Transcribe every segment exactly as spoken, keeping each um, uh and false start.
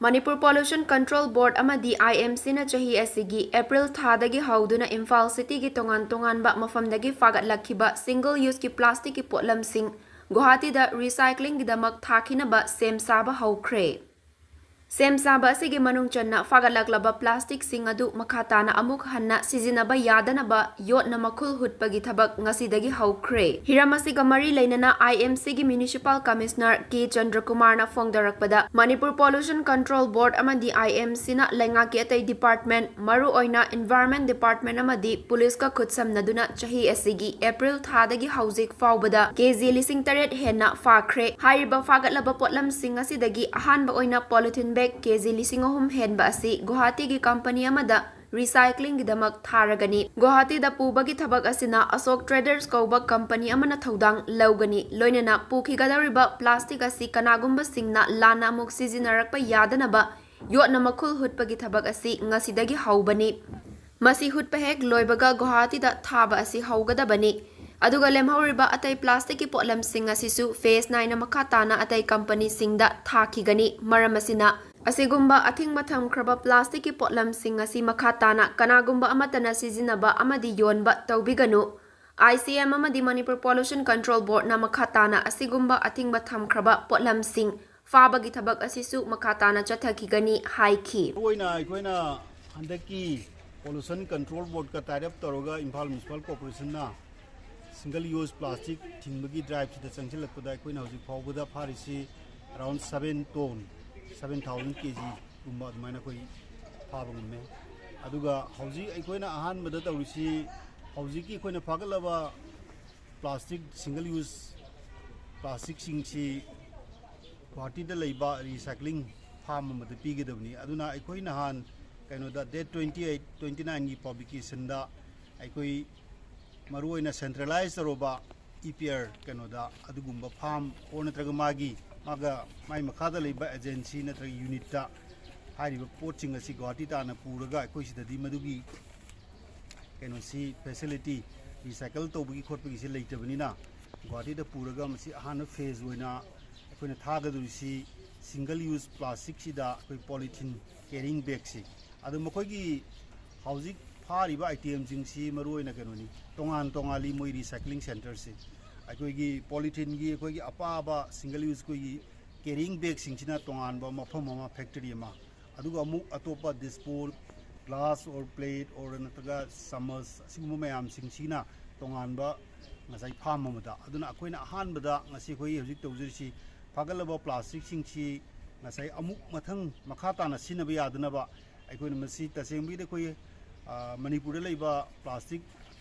Manipur pollution control ꯕꯣꯔꯗ ꯑꯃꯗꯤ ꯑꯥꯏ M ꯁꯤꯅ ꯆꯍꯤ ꯑꯁꯤꯒꯤ ꯑꯦꯄ꯭ꯔꯤꯜ ꯊꯥꯗꯒꯤ ꯍꯧꯗꯨꯅ ꯏꯝꯐꯥꯜ ꯁꯤꯇꯤꯒꯤ ꯇꯣꯉꯥꯟ ꯇꯣꯉꯥꯟꯕ ꯃꯐꯝꯗꯒꯤ ꯐꯥꯒꯠꯂꯛꯈꯤꯕ ꯁꯤꯡꯒꯜ ꯌꯨꯁꯀꯤ ꯄ꯭ꯂꯥꯁꯇꯤꯛꯀꯤ ꯄꯣꯠꯂꯝꯁꯤꯡ ꯒꯨꯋꯥꯍꯥꯇꯤꯗ ꯔꯤꯁꯥꯏꯀ꯭ꯂꯤꯡꯒꯤꯗꯃꯛ ꯊꯥꯈꯤꯅꯕ ꯁꯦꯝ ꯁꯥꯕ ꯍꯧꯈ꯭ꯔꯦ꯫ ꯁꯦꯝ ꯁꯥꯕ ꯑꯁꯤꯒꯤ ꯃꯅꯨꯡ ꯆꯟꯅ ꯐꯥꯒꯠꯂꯛꯂꯕ ꯄ꯭ꯂꯥꯁꯇꯤꯛꯁꯤꯡ ꯑꯗꯨ ꯃꯈꯥ ꯇꯥꯅ ꯑꯃꯨꯛ ꯍꯟꯅ ꯁꯤꯖꯤꯟꯅꯕ ꯌꯥꯗꯅꯕ ꯌꯣꯠꯅ ꯃꯈꯨꯜ ꯍꯨꯠꯄꯒꯤ ꯊꯕꯛ ꯉꯁꯤꯗꯒꯤ ꯍꯧꯈ꯭ꯔꯦ꯫ ꯍꯤꯔꯝ ꯑꯁꯤꯒ ꯃꯔꯤ ꯂꯩꯅꯅ ꯑꯥꯏ ꯑꯦꯝ ꯁꯤꯒꯤ ꯃ꯭ꯌꯨꯅꯤꯁꯤꯄꯥꯜ ꯀꯃꯤꯁꯅꯔ ꯀꯦ ꯆꯟꯗ꯭ꯔꯀꯨꯃꯥꯔꯅ ꯐꯣꯡꯗꯣꯔꯛꯄꯗ, ꯃꯅꯤꯄꯨꯔ ꯄꯣꯂꯨꯁꯟ ꯀꯟꯇ꯭ꯔꯣꯜ ꯕꯣꯔꯗ ꯑꯃꯗꯤ ꯑꯥꯏ ꯑꯦꯝ ꯁꯤꯅ ꯂꯩꯉꯥꯛꯀꯤ ꯑꯇꯩ ꯗꯤꯄꯥꯔꯠꯃꯦꯟ, ꯃꯔꯨꯑꯣꯏꯅ ꯏꯟꯚꯥꯏꯔꯟꯃꯦꯟ ꯗꯤꯄꯥꯔꯠꯃꯦꯟ ꯑꯃꯗꯤ ꯄꯨꯂꯤꯁꯀ ꯈꯨꯠꯁꯝꯅꯗꯨꯅ ꯆꯍꯤ ꯑꯁꯤꯒꯤ ꯑꯦꯄ꯭ꯔꯤꯜ ꯊꯥꯗꯒꯤ ꯍꯧꯖꯤꯛ ꯐꯥꯎꯕꯗ ꯀꯦ ꯖꯤ ꯂꯤꯁꯤꯡ ꯇꯔꯦꯠ ꯍꯦꯟꯅ ꯐꯥꯈ꯭ꯔꯦ꯫ ꯍꯥꯏꯔꯤꯕ ꯐꯥꯒꯠꯂꯕ ꯄꯣꯠꯂꯝꯁꯤꯡ ꯑꯁꯤꯗꯒꯤ ꯑꯍꯥꯟꯕ ꯑꯣꯏꯅ ꯄꯣꯂꯤꯊꯤꯟ ꯕꯦꯒ ꯀꯦ ꯖꯤ ꯂꯤꯁꯤꯡ ꯑꯍꯨꯝ ꯍꯦꯟꯕ ꯑꯁꯤ ꯒꯨꯋꯥꯍꯥꯇꯤꯒꯤ ꯀꯝꯄꯅꯤ ꯑꯃꯗ ꯔꯤꯁꯥꯏꯀ꯭ꯂꯤꯡꯒꯤꯗꯃꯛ ꯊꯥꯔꯒꯅꯤ꯫ ꯒꯨꯋꯥꯍꯥꯇꯤꯗ ꯄꯨꯕꯒꯤ ꯊꯕꯛ ꯑꯁꯤꯅ ꯑꯁꯣꯛ ꯇ꯭ꯔꯦꯗꯔꯁ ꯀꯧꯕ ꯀꯝꯄꯅꯤ ꯑꯃꯅ ꯊꯧꯗꯥꯡ ꯂꯧꯒꯅꯤ꯫ ꯂꯣꯏꯅꯅ ꯄꯨꯈꯤꯒꯗꯧꯔꯤꯕ ꯄ꯭ꯂꯥꯁꯇꯤꯛ ꯑꯁꯤ ꯀꯅꯥꯒꯨꯝꯕꯁꯤꯡꯅ ꯂꯥꯟꯅ ꯑꯃꯨꯛ ꯁꯤꯖꯤꯟꯅꯔꯛꯄ ꯌꯥꯗꯅꯕ ꯌꯣꯠꯅ ꯃꯈꯨꯜ ꯍꯨꯠꯄꯒꯤ ꯊꯕꯛ ꯑꯁꯤ ꯉꯁꯤꯗꯒꯤ ꯍꯧꯕꯅꯤ꯫ ꯃꯁꯤ ꯍꯨꯠꯄ ꯍꯦꯛ ꯂꯣꯏꯕꯒ ꯒꯨꯋꯥꯍꯥꯇꯤꯗ ꯊꯥꯕ ꯑꯁꯤ ꯍꯧꯒꯗꯕꯅꯤ꯫ ꯑꯗꯨꯒ ꯂꯦꯝꯍꯧꯔꯤꯕ ꯑꯇꯩ ꯄ꯭ꯂꯥꯁꯇꯤꯛꯀꯤ ꯄꯣꯠꯂꯝꯁꯤꯡ ꯑꯁꯤꯁꯨ ꯐꯦꯖ ꯅꯥꯏꯅ ꯃꯈꯥ ꯇꯥꯅ ꯑꯇꯩ ꯀꯝꯄꯅꯤꯁꯤꯡꯗ ꯊꯥꯈꯤꯒꯅꯤ꯫ ꯃꯔꯝ ꯑꯁꯤꯅ, ꯑꯁꯤꯒꯨꯝꯕ ꯑꯊꯤꯡꯕ ꯊꯝꯈ꯭ꯔꯕ ꯄ꯭ꯂꯥꯁꯇꯤꯛꯀꯤ ꯄꯣꯠꯂꯝꯁꯤꯡ ꯑꯁꯤ ꯃꯈꯥ ꯇꯥꯅ ꯀꯅꯥꯒꯨꯝꯕ ꯑꯃꯠꯇꯅ ꯁꯤꯖꯤꯟꯅꯕ ꯑꯃꯗꯤ ꯌꯣꯟꯕ ꯇꯧꯕꯤꯒꯅꯨ꯫ ꯑꯥꯏ ꯁꯤ ꯑꯦꯝ ꯑꯃꯗꯤ ꯃꯅꯤꯄꯨꯔ ꯄꯣꯂꯨꯁꯟ ꯀꯟꯇ꯭ꯔꯣꯜ ꯕꯣꯔꯗꯅ ꯃꯈꯥ ꯇꯥꯅ ꯑꯁꯤꯒꯨꯝꯕ ꯑꯊꯤꯡꯕ ꯊꯝꯈ꯭ꯔꯕ ꯄꯣꯠꯂꯝꯁꯤꯡ ꯐꯥꯕꯒꯤ ꯊꯕꯛ ꯑꯁꯤꯁꯨ ꯃꯈꯥ ꯇꯥꯅ ꯆꯠꯊꯈꯤꯒꯅꯤ ꯍꯥꯏꯈꯤ꯫ ꯃꯔꯨꯑꯣꯏꯅ ꯑꯩꯈꯣꯏꯅ ꯍꯟꯗꯛꯀꯤ ꯄꯣꯂꯨꯁꯟ ꯀꯟꯇ꯭ꯔꯣꯜ ꯕꯣꯔꯗꯀ tie up ꯇꯧꯔꯒ ꯏꯝꯐꯥꯜ ꯃ꯭ꯌꯨꯅꯤꯁꯤꯄꯥꯜ ꯀꯣꯔꯄꯣꯔꯦꯁꯟꯅ ꯁꯤꯡꯒꯜ ꯌꯨꯁ ꯄ꯭ꯂꯥꯁꯇꯤꯛ ꯊꯤꯡꯕꯒꯤ ꯗ꯭ꯔꯥꯏꯚꯁꯤꯗ ꯆꯪꯁꯤꯜꯂꯛꯄꯗ ꯑꯩꯈꯣꯏꯅ ꯍꯧꯖꯤꯛ ꯐꯥꯎꯕꯗ ꯐꯥꯔꯤꯁꯤ around seven ton, seven thousand kg ꯒꯨꯝꯕ ꯑꯗꯨꯃꯥꯏꯅ ꯑꯩꯈꯣꯏ ꯐꯥꯕ ꯉꯝꯃꯦ꯫ ꯑꯗꯨꯒ ꯍꯧꯖꯤꯛ ꯑꯩꯈꯣꯏꯅ ꯑꯍꯥꯟꯕꯗ ꯇꯧꯔꯤꯁꯤ, ꯍꯧꯖꯤꯛꯀꯤ ꯑꯩꯈꯣꯏꯅ ꯐꯥꯒꯠꯂꯕ ꯄ꯭ꯂꯥꯁꯇꯤꯛ, ꯁꯤꯡꯒꯜ ꯌꯨꯁ ꯄ꯭ꯂꯥꯁꯇꯤꯛꯁꯤꯡꯁꯤ ꯒꯨꯋꯥꯍꯥꯇꯤꯗ ꯂꯩꯕ ꯔꯤꯁꯥꯏꯀ꯭ꯂꯤꯡ ꯐꯥꯔꯝ ꯑꯃꯗ ꯄꯤꯒꯗꯕꯅꯤ꯫ ꯑꯗꯨꯅ ꯑꯩꯈꯣꯏ ꯅꯍꯥꯟ ꯀꯩꯅꯣꯗ, date twenty eight, twenty nine ꯒꯤ ꯄꯕ꯭ꯂꯤꯀꯦꯁꯟꯗ ꯑꯩꯈꯣꯏ ꯃꯔꯨꯑꯣꯏꯅ ꯁꯦꯟꯇ꯭ꯔꯦꯂꯥꯏꯁ ꯇꯧꯔꯕ ꯏ ꯄꯤ ꯑꯥꯔ ꯀꯩꯅꯣꯗ, ꯑꯗꯨꯒꯨꯝꯕ ꯐꯥꯔꯝ ꯑꯣꯔ ꯅꯠꯇ꯭ꯔꯒ ꯃꯥꯒꯤ, ꯃꯥꯒ, ꯃꯥꯒꯤ ꯃꯈꯥꯗ ꯂꯩꯕ ꯑꯦꯖꯦꯟꯁꯤ ꯅꯠꯇ꯭ꯔꯒ ꯌꯨꯅꯤꯠꯇ ꯍꯥꯏꯔꯤꯕ ꯄꯣꯠꯁꯤꯡ ꯑꯁꯤ ꯒꯨꯋꯥꯍꯥꯇꯤ ꯇꯥꯟꯅ ꯄꯨꯔꯒ ꯑꯩꯈꯣꯏ ꯁꯤꯗꯗꯤ ꯃꯗꯨꯒꯤ ꯀꯩꯅꯣꯁꯤ, ꯐꯦꯁꯤꯂꯤꯇꯤ, ꯔꯤꯁꯥꯏꯀꯜ ꯇꯧꯕꯒꯤ ꯈꯣꯠꯄꯒꯤꯁꯤ ꯂꯩꯇꯕꯅꯤꯅ, ꯒꯨꯋꯥꯍꯥꯇꯤꯗ ꯄꯨꯔꯒ ꯃꯁꯤ ꯑꯍꯥꯟꯕ ꯐꯦꯖ ꯑꯣꯏꯅ ꯑꯩꯈꯣꯏꯅ ꯊꯥꯒꯗꯧꯔꯤꯁꯤ ꯁꯤꯡꯒꯜ ꯌꯨꯁ ꯄ꯭ꯂꯥꯁꯇꯤꯛꯁꯤꯗ ꯑꯩꯈꯣꯏ ꯄꯣꯂꯤꯊꯤꯟ ꯀꯦꯔꯤꯡ ꯕꯦꯒꯁꯤ, ꯑꯗꯨ ꯃꯈꯣꯏꯒꯤ ꯍꯧꯖꯤꯛ ꯐꯥꯔꯤꯕ ꯑꯥꯏꯇꯦꯝꯁꯤꯡꯁꯤ ꯃꯔꯨ ꯑꯣꯏꯅ ꯀꯩꯅꯣꯅꯤ, ꯇꯣꯉꯥꯟ ꯇꯣꯉꯥꯜꯂꯤ ꯃꯣꯏ ꯔꯤꯁꯥꯏꯀ꯭ꯂꯤꯡ ꯁꯦꯟꯇꯔꯁꯦ꯫ ꯑꯩꯈꯣꯏꯒꯤ ꯄꯣꯂꯤꯊꯤꯟꯒꯤ ꯑꯩꯈꯣꯏꯒꯤ ꯑꯄꯥꯕ ꯁꯤꯡꯒꯜ ꯌꯨꯁ ꯑꯩꯈꯣꯏꯒꯤ ꯀꯦꯔꯤꯡ ꯕꯦꯒꯁꯤꯡꯁꯤꯅ ꯇꯣꯉꯥꯟꯕ ꯃꯐꯝ ꯑꯃ, ꯐꯦꯛꯇꯔꯤ ꯑꯃ, ꯑꯗꯨꯒ ꯑꯃꯨꯛ ꯑꯇꯣꯞꯄ dispo, glass or plate or ꯅꯠꯇ꯭ꯔꯒ ꯆꯥꯃꯁ ꯑꯁꯤꯒꯨꯝꯕ ꯃꯌꯥꯝꯁꯤꯡꯁꯤꯅ ꯇꯣꯉꯥꯟꯕ ꯉꯁꯥꯏ ꯐꯥꯔꯝ ꯑꯃꯗ꯫ ꯑꯗꯨꯅ ꯑꯩꯈꯣꯏꯅ ꯑꯍꯥꯟꯕꯗ ꯉꯁꯤ ꯑꯩꯈꯣꯏ ꯍꯧꯖꯤꯛ ꯇꯧꯖꯔꯤꯁꯤ ꯐꯥꯒꯠꯂꯕ ꯄ꯭ꯂꯥꯁꯇꯤꯛꯁꯤꯡꯁꯤ ꯉꯁꯥꯏ ꯑꯃꯨꯛ ꯃꯊꯪ ꯃꯈꯥ ꯇꯥꯅ ꯁꯤꯖꯤꯟꯅꯕ ꯌꯥꯗꯅꯕ ꯑꯩꯈꯣꯏꯅ ꯃꯁꯤ ꯇꯁꯦꯡꯕꯒꯤꯗꯤ ꯑꯩꯈꯣꯏ, ꯑ, ꯃꯅꯤꯄꯨꯔꯗ ꯂꯩꯕ ꯄ꯭ꯂꯥꯁꯇꯤꯛ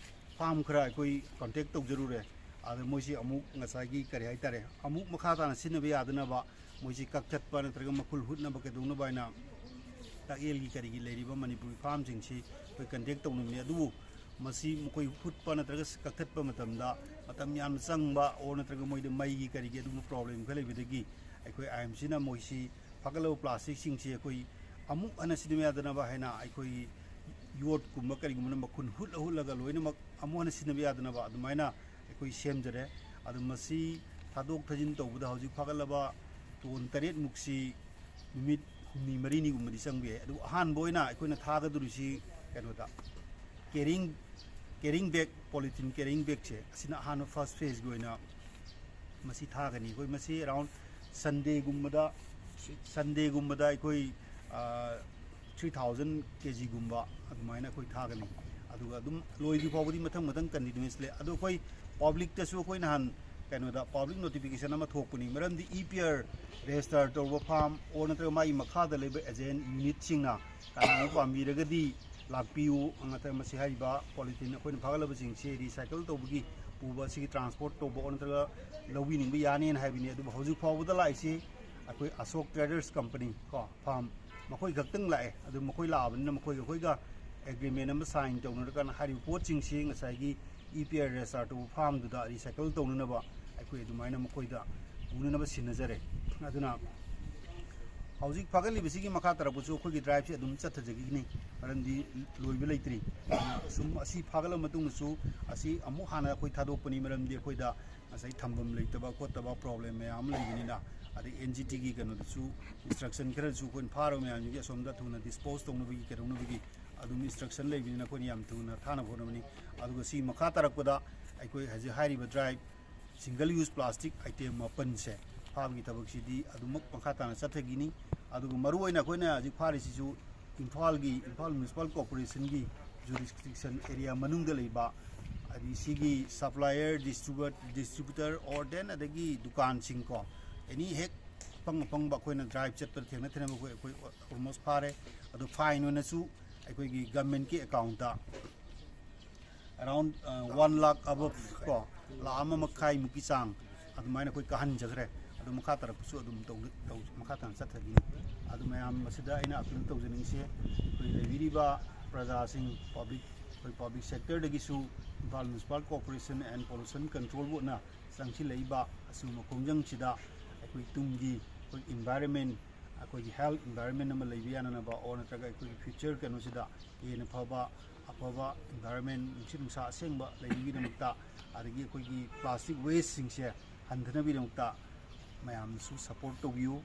ꯐꯥꯔꯝ ꯈꯔ ꯑꯩꯈꯣꯏ ꯀꯟꯇꯦꯛ ꯇꯧꯖꯔꯨꯔꯦ꯫ ꯑꯗ ꯃꯣꯏꯁꯤ ꯑꯃꯨꯛ ꯉꯁꯥꯏꯒꯤ ꯀꯔꯤ ꯍꯥꯏꯇꯥꯔꯦ, ꯑꯃꯨꯛ ꯃꯈꯥ ꯇꯥꯅ ꯁꯤꯖꯤꯟꯅꯕ ꯌꯥꯗꯅꯕ ꯃꯣꯏꯁꯤ ꯀꯛꯊꯠꯄ ꯅꯠꯇ꯭ꯔꯒ ꯃꯈꯨꯜ ꯍꯨꯠꯅꯕ ꯀꯩꯗꯧꯅꯕ ꯍꯥꯏꯅ ꯇꯥꯛꯌꯦꯜꯒꯤ ꯀꯔꯤꯒꯤ ꯂꯩꯔꯤꯕ ꯃꯅꯤꯄꯨꯔꯒꯤ ꯐꯥꯔꯝꯁꯤꯡꯁꯤ ꯑꯩꯈꯣꯏ ꯀꯟꯇꯦꯛ ꯇꯧꯅꯕꯅꯤ꯫ ꯑꯗꯨꯕꯨ ꯃꯁꯤ ꯃꯈꯣꯏ ꯍꯨꯠꯄ ꯅꯠꯇ꯭ꯔꯒ ꯀꯛꯊꯠꯄ ꯃꯇꯝꯗ ꯃꯇꯝ ꯌꯥꯝꯅ ꯆꯪꯕ ꯑꯣꯔ ꯅꯠꯇ꯭ꯔꯒ ꯃꯣꯏꯗ ꯃꯩꯒꯤ ꯀꯔꯤꯒꯤ ꯑꯗꯨꯒꯨꯝꯕ ꯄ꯭ꯔꯣꯕ꯭ꯂꯦꯝ ꯈꯔ ꯂꯩꯕꯗꯒꯤ ꯑꯩꯈꯣꯏ ꯑꯥꯏ ꯑꯦꯝ ꯁꯤꯅ ꯃꯣꯏꯁꯤ ꯐꯥꯒꯠꯂꯕ ꯄ꯭ꯂꯥꯁꯇꯤꯛꯁꯤꯡꯁꯤ ꯑꯩꯈꯣꯏ ꯑꯃꯨꯛ ꯍꯟꯅ ꯁꯤꯖꯤꯟꯅꯕ ꯌꯥꯗꯅꯕ ꯍꯥꯏꯅ ꯑꯩꯈꯣꯏ ꯌꯣꯠꯀꯨꯝꯕ ꯀꯔꯤꯒꯨꯝꯕꯅ ꯃꯈꯨꯟ ꯍꯨꯠꯂ ꯍꯨꯠꯂꯒ ꯂꯣꯏꯅꯃꯛ ꯑꯃꯨꯛ ꯍꯟꯅ ꯁꯤꯖꯤꯟꯅꯕ ꯌꯥꯗꯅꯕ ꯑꯗꯨꯃꯥꯏꯅ ꯑꯩꯈꯣꯏ ꯁꯦꯝꯖꯔꯦ꯫ ꯑꯗꯨ ꯃꯁꯤ ꯊꯥꯗꯣꯛ ꯊꯥꯖꯤꯟ ꯇꯧꯕꯗ ꯍꯧꯖꯤꯛ ꯐꯥꯒꯠꯂꯕ ꯇꯣꯟ ꯇꯔꯦꯠꯃꯨꯛꯁꯤ ꯅꯨꯃꯤꯠ ꯍꯨꯝꯅꯤ ꯃꯔꯤꯅꯤꯒꯨꯝꯕꯗꯤ ꯆꯪꯕ ꯌꯥꯏ꯫ ꯑꯗꯨ ꯑꯍꯥꯟꯕ ꯑꯣꯏꯅ ꯑꯩꯈꯣꯏꯅ ꯊꯥꯒꯗꯧꯔꯤꯁꯤ ꯀꯩꯅꯣꯗ, ꯀꯦꯔꯤꯡ, ꯀꯦꯔꯤꯡ ꯕꯦꯒ, ꯄꯣꯂꯤꯊꯤꯟ ꯀꯦꯔꯤꯡ ꯕꯦꯒꯁꯦ, ꯑꯁꯤꯅ ꯑꯍꯥꯟꯕ ꯐꯥꯔꯁ ꯐꯦꯖꯀꯤ ꯑꯣꯏꯅ ꯃꯁꯤ ꯊꯥꯒꯅꯤ꯫ ꯑꯩꯈꯣꯏ ꯃꯁꯤ ꯑꯦꯔꯥꯎꯟ ꯁꯟꯗꯦꯒꯨꯝꯕꯗ, ꯁꯟꯗꯦꯒꯨꯝꯕꯗ ꯑꯩꯈꯣꯏ, ꯑ, ꯊ꯭ꯔꯤ ꯊꯥꯎꯖꯟ ꯀꯦ ꯖꯤꯒꯨꯝꯕ ꯑꯗꯨꯃꯥꯏꯅ ꯑꯩꯈꯣꯏ ꯊꯥꯒꯅꯤ꯫ ꯑꯗꯨꯒ ꯑꯗꯨꯝ ꯂꯣꯏꯗ꯭ꯔꯤ ꯐꯥꯎꯕꯗꯤ ꯃꯊꯪ ꯃꯊꯪ ꯀꯟꯇꯤꯅ꯭ꯌꯨꯁ ꯂꯩ꯫ ꯑꯗꯣ ꯑꯩꯈꯣꯏ ꯄꯕ꯭ꯂꯤꯛꯇꯁꯨ ꯑꯩꯈꯣꯏ ꯅꯍꯥꯟ ꯀꯩꯅꯣꯗ ꯄꯕ꯭ꯂꯤꯛ ꯅꯣꯇꯤꯐꯤꯀꯦꯁꯟ ꯑꯃ ꯊꯣꯛꯄꯅꯤ꯫ ꯃꯔꯝꯗꯤ ꯏ ꯄꯤ ꯑꯥꯔ ꯔꯦꯖꯤꯁꯇꯔ ꯇꯧꯕ ꯐꯥꯔꯝ ꯑꯣꯔ ꯅꯠꯇ꯭ꯔꯒ ꯃꯥꯒꯤ ꯃꯈꯥꯗ ꯂꯩꯕ ꯑꯦꯖꯦꯟ ꯌꯨꯅꯤꯠꯁꯤꯡꯅ ꯀꯅꯥꯒꯨꯝꯕ ꯄꯥꯝꯕꯤꯔꯒꯗꯤ ꯂꯥꯛꯄꯤꯌꯨ꯫ ꯅꯠꯇ꯭ꯔꯒ ꯃꯁꯤ ꯍꯥꯏꯔꯤꯕ ꯄꯣꯂꯤꯊꯤꯟ ꯑꯩꯈꯣꯏꯅ ꯐꯥꯒꯠꯂꯕꯁꯤꯡꯁꯤ ꯔꯤꯁꯥꯏꯀꯜ ꯇꯧꯕꯒꯤ ꯄꯨꯕ ꯑꯁꯤꯒꯤ ꯇ꯭ꯔꯥꯟꯁꯄꯣꯔꯠ ꯇꯧꯕ ꯑꯣꯔ ꯅꯠꯇ꯭ꯔꯒ ꯂꯧꯕꯤꯅꯤꯡꯕ ꯌꯥꯅꯤꯅ ꯍꯥꯏꯕꯅꯤ꯫ ꯑꯗꯨꯕꯨ ꯍꯧꯖꯤꯛ ꯐꯥꯎꯕꯗ ꯂꯥꯛꯏꯁꯤ ꯑꯩꯈꯣꯏ ꯑꯁꯣꯛ ꯇ꯭ꯔꯦꯗꯔꯁ ꯀꯝꯄꯅꯤ ꯀꯣ, ꯐꯥꯔꯝ, ꯃꯈꯣꯏ ꯈꯛꯇꯪ ꯂꯥꯛꯑꯦ꯫ ꯑꯗꯨ ꯃꯈꯣꯏ ꯂꯥꯛꯑꯕꯅꯤꯅ ꯃꯈꯣꯏꯒ ꯑꯩꯈꯣꯏꯒ ꯑꯦꯒ꯭ꯔꯤꯃꯦꯟ ꯑꯃ ꯁꯥꯏꯟ ꯇꯧꯅꯔꯀꯥꯟꯗ ꯍꯥꯏꯔꯤꯕ ꯄꯣꯠꯁꯤꯡꯁꯤ ꯉꯁꯥꯏꯒꯤ ꯏ ꯄꯤ ꯑꯥꯔ ꯔꯦꯖꯤꯁꯇꯔ ꯇꯧꯕ ꯐꯥꯔꯝꯗꯨꯗ ꯔꯤꯁꯥꯏꯀꯜ ꯇꯧꯅꯅꯕ ꯑꯩꯈꯣꯏ ꯑꯗꯨꯃꯥꯏꯅ ꯃꯈꯣꯏꯗ ꯄꯨꯅꯅꯕ ꯁꯤꯟꯅꯖꯔꯦ꯫ ꯑꯗꯨꯅ ꯍꯧꯖꯤꯛ ꯐꯥꯒꯠꯂꯤꯕꯁꯤꯒꯤ ꯃꯈꯥ ꯇꯥꯔꯛꯄꯁꯨ ꯑꯩꯈꯣꯏꯒꯤ ꯗ꯭ꯔꯥꯏꯚꯁꯤ ꯑꯗꯨꯝ ꯆꯠꯊꯖꯈꯤꯒꯅꯤ, ꯃꯔꯝꯗꯤ ꯂꯣꯏꯕ ꯂꯩꯇ꯭ꯔꯤ꯫ ꯑꯗꯨꯅ ꯁꯨꯝ ꯑꯁꯤ ꯐꯥꯒꯠꯂꯕ ꯃꯇꯨꯡꯗꯁꯨ ꯑꯁꯤ ꯑꯃꯨꯛ ꯍꯥꯟꯅ ꯑꯩꯈꯣꯏ ꯊꯥꯗꯣꯛꯄꯅꯤ, ꯃꯔꯝꯗꯤ ꯑꯩꯈꯣꯏꯗ ꯉꯁꯥꯏ ꯊꯝꯐꯝ ꯂꯩꯇꯕ ꯈꯣꯠꯇꯕ ꯄ꯭ꯔꯣꯕ꯭ꯂꯦꯝ ꯃꯌꯥꯝ ꯑꯃ ꯂꯩꯕꯅꯤꯅ ꯑꯗꯩ ꯑꯦꯟ ꯖꯤ ꯇꯤꯒꯤ ꯀꯩꯅꯣꯗꯁꯨ instruction ꯈꯔꯁꯨ ꯑꯩꯈꯣꯏꯅ ꯐꯥꯔꯕ ꯃꯌꯥꯝꯁꯤꯡꯁꯦ ꯑꯁꯣꯝꯗ ꯊꯨꯅ dispose ꯇꯧꯅꯕꯒꯤ ꯀꯩꯗꯧꯅꯕꯒꯤ ꯑꯗꯨꯝ instruction ꯂꯩꯕꯅꯤꯅ ꯑꯩꯈꯣꯏꯅ ꯌꯥꯝ ꯊꯨꯅ ꯊꯥꯅꯕ ꯍꯣꯠꯅꯕꯅꯤ꯫ ꯑꯗꯨꯒ ꯁꯤ ꯃꯈꯥ ꯇꯥꯔꯛꯄꯗ ꯑꯩꯈꯣꯏ ꯍꯧꯖꯤꯛ ꯍꯥꯏꯔꯤꯕ drive single use plastic item ꯃꯥꯄꯟꯁꯦ ꯐꯥꯕꯒꯤ ꯊꯕꯛꯁꯤꯗꯤ ꯑꯗꯨꯃꯛ ꯃꯈꯥ ꯇꯥꯅ ꯆꯠꯊꯈꯤꯅꯤ꯫ ꯑꯗꯨꯒ ꯃꯔꯨꯑꯣꯏꯅ ꯑꯩꯈꯣꯏꯅ ꯍꯧꯖꯤꯛ ꯐꯥꯔꯤꯁꯤꯁꯨ ꯏꯝꯐꯥꯜꯒꯤ, ꯏꯝꯐꯥꯜ Municipal Corporationꯒꯤ jurisdiction area ꯃꯅꯨꯡꯗ ꯂꯩꯕ, ꯍꯥꯏꯗꯤ ꯁꯤꯒꯤ supplier, distributor, distributor or then ꯑꯗꯒꯤ ꯗꯨꯀꯥꯟꯁꯤꯡ ꯀꯣ, any ꯍꯦꯛ ꯑꯐꯪ ꯑꯐꯪꯕ ꯑꯩꯈꯣꯏꯅ drive ꯆꯠꯄꯗ ꯊꯦꯡꯅ ꯊꯦꯡꯅꯕ ꯑꯩꯈꯣꯏ, ꯑꯩꯈꯣꯏ almost ꯐꯥꯔꯦ꯫ ꯑꯗꯣ fine ꯑꯣꯏꯅꯁꯨ ꯑꯩꯈꯣꯏꯒꯤ governmentꯀꯤ accountꯇ around one lakh above ꯀꯣ, ꯂꯥꯈ ꯑꯃ ꯃꯈꯥꯏꯃꯨꯛꯀꯤ ꯆꯥꯡ ꯑꯗꯨꯃꯥꯏꯅ ꯑꯩꯈꯣꯏ ꯀꯥꯍꯟꯖꯈ꯭ꯔꯦ꯫ ꯑꯗꯨ ꯃꯈꯥ ꯇꯥꯔꯛꯄꯁꯨ ꯑꯗꯨꯝ ꯇꯧ-, ꯇꯧ-, ꯃꯈꯥ ꯇꯥꯅ ꯆꯠꯊꯈꯤꯅꯤ꯫ ꯑꯗꯨ ꯃꯌꯥꯝ ꯑꯁꯤꯗ ꯑꯩꯅ appeal ꯇꯧꯖꯅꯤꯡꯉꯤꯁꯦ, ꯑꯩꯈꯣꯏ ꯂꯩꯕꯤꯔꯤꯕ ꯄ꯭ꯔꯖꯥꯁꯤꯡ, public, ꯑꯩꯈꯣꯏ public sectorꯗꯒꯤꯁꯨ, Imphal Municipal Corporation and Pollution Control Boardꯅ ꯆꯪꯁꯤꯜꯂꯛꯏꯕ ꯑꯁꯤꯒꯨꯝꯕ ꯈꯣꯡꯖꯪꯁꯤꯗ ꯑꯩꯈꯣꯏ ꯇꯨꯡꯒꯤ ꯑꯩꯈꯣꯏ environment, ꯑꯩꯈꯣꯏꯒꯤ health environment ꯑꯃ ꯂꯩꯕ ꯌꯥꯅꯅꯕ, or ꯅꯠꯇ꯭ꯔꯒ ꯑꯩꯈꯣꯏꯒꯤ future ꯀꯩꯅꯣꯁꯤꯗ ꯍꯦꯟꯅ ꯐꯕ, ꯑꯐꯕ environment, ꯅꯨꯡꯁꯤꯠ ꯅꯨꯡꯁꯥ ꯑꯁꯦꯡꯕ ꯂꯩꯕꯒꯤꯗꯃꯛꯇ, ꯑꯗꯒꯤ ꯑꯩꯈꯣꯏꯒꯤ plastic wasteꯁꯤꯡꯁꯦ ꯍꯟꯊꯅꯕꯒꯤꯗꯃꯛꯇ ꯃꯌꯥꯝꯅꯁꯨ support ꯇꯧꯕꯤꯌꯨ꯫